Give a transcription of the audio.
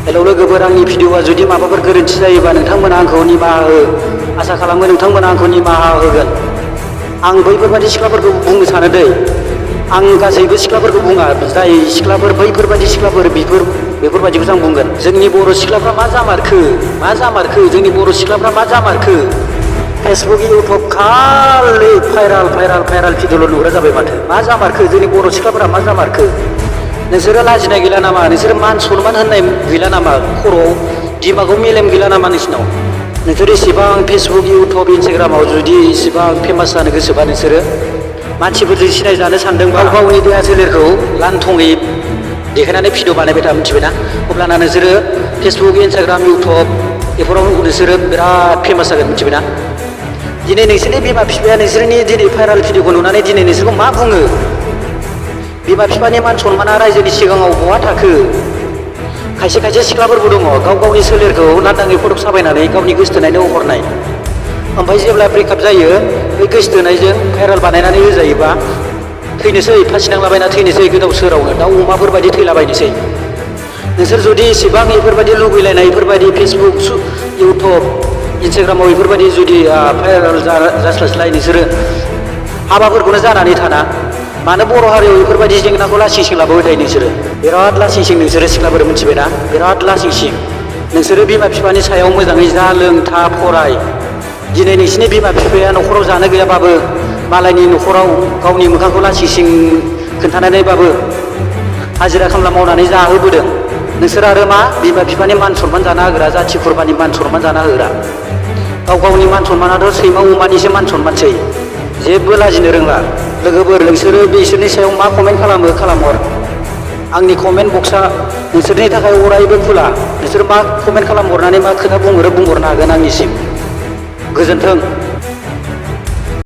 Hello लोगोफोर, आंनि भिडिअआ जुदि माबाफोर गोरोन्थि जायोबा नोंथांमोना आंखौ निमाहा हो। आसा खालामो नोंथांमोना आंखौ निमाहा होगोन। आं बैफोरबायदि सिख्लाफोरखौ बुंनो सानो दै, आं गासैबो सिख्लाफोरखौ बुङा, जाय सिख्लाफोर बैफोरबायदि सिख्लाफोर बेफोरबायदिखौसो आं बुंगोन। जोंनि बर' सिख्लाफ्रा मा जामारखो जोंनि बर' सिख्लाफ्रा मा जामारखो? फेसबुक इउटुब खालि भाइराल भिडिअल' नुग्रा जाबाय माथो। मा जामारखो जोंनि बर' सिख्लाफोरा मा जामारखो? नोंसोरो लाजिनाय गैला नामा? नोंसोरो मान सनमान होननाय गैला नामा? खर'आव दिमागाव मेलेम गैला नामा नोंसिनाव? नोंसोर इसेबां फेसबुक इउटुब इन्सटाग्रामाव जुदि इसेबां फेमास जानो गोसोबा, नोंसोरो मानसिफोरजों सिनायजानो सानदोंबा गावनि देहा सोलेरखौ लांथङै देखायनानै भिडिअ बानायबाय था, मिथिबायना? अब्लाना नोंसोरो फेसबुक इन्सटाग्राम इउटुब बेफोराव नोंसोरो बिराद फेमास जागोन, मिथिबायना? दिनै नोंसोरनि बिमा बिफाया नोंसोरनि दिनै भाइराल भिडिअखौ नुनानै दिनै नोंसोरखौ मा बुङो? बिमा बिफानि मान सनमाना रायजोनि सिगाङाव बहा थाखो? खायसे सिख्लाफोरबो दङ गावनि सोलेरखौ लांदाङै फटक साफायनानै गावनि गोसोथोनायनो हरनाय, ओमफ्राय जेब्ला ब्रेकआप जायो बै गोसोथोनायजों भाइराल बानायनानै होजायोबा थैनोसै, फासि नांलाबायना थैनोसै, गोदाव सोरावनो दाउ अमाफोर बायदि थैलाबायनोसै। नोंसोर जुदि इसेबां बेफोरबायदि लुबैलायनाय, बेफोरबायदि फेसबुक इउटुब इन्सटाग्रामाव बेफोरबायदि जुदि भाइराल जास्लायस्लाय नोंसोरो हाबाफोरखौनो जानानै थाना, मानो बर' हारियाव बेफोरबायदि जेंनाखौ लासिंसिं लाबोबाय थायो नोंसोरो? बिराद लासिंसिं नोंसोरो सिख्लाफोर, मिथिबायना? बिराद लासिंसिं। नोंसोरो बिमा बिफानि सायाव मोजाङै जा लों था फराय। दिनै नोंसिनि बिमा बिफाया न'खराव जानो गैयाबाबो मालायनि न'खराव गावनि मोखांखौ लासिंसिं खोन्थानानैबाबो हाजिरा खामला मावनानै जाहोबोदों। नोंसोर आरो मा बिमा बिफानि मान सनमान जाना होग्रा, जाथि खुरमानि मान सनमान जाना होग्रा। गावनि मान सनमानाथ' सैमा अमानिसो मान सनमानसै। जेबो लाजिनो रोंला। लोगोफोर, नोंसोरो बिसोरनि सायाव मा कमेन्ट खालामहर। आंनि कमेन्ट बक्सआ नोंसोरनि थाखाय अरायबो खुला। नोंसोर मा कमेन्ट खालामहरनानै मा खोथा बुंहरनो हागोन आंनिसिम। गोजोन्थों।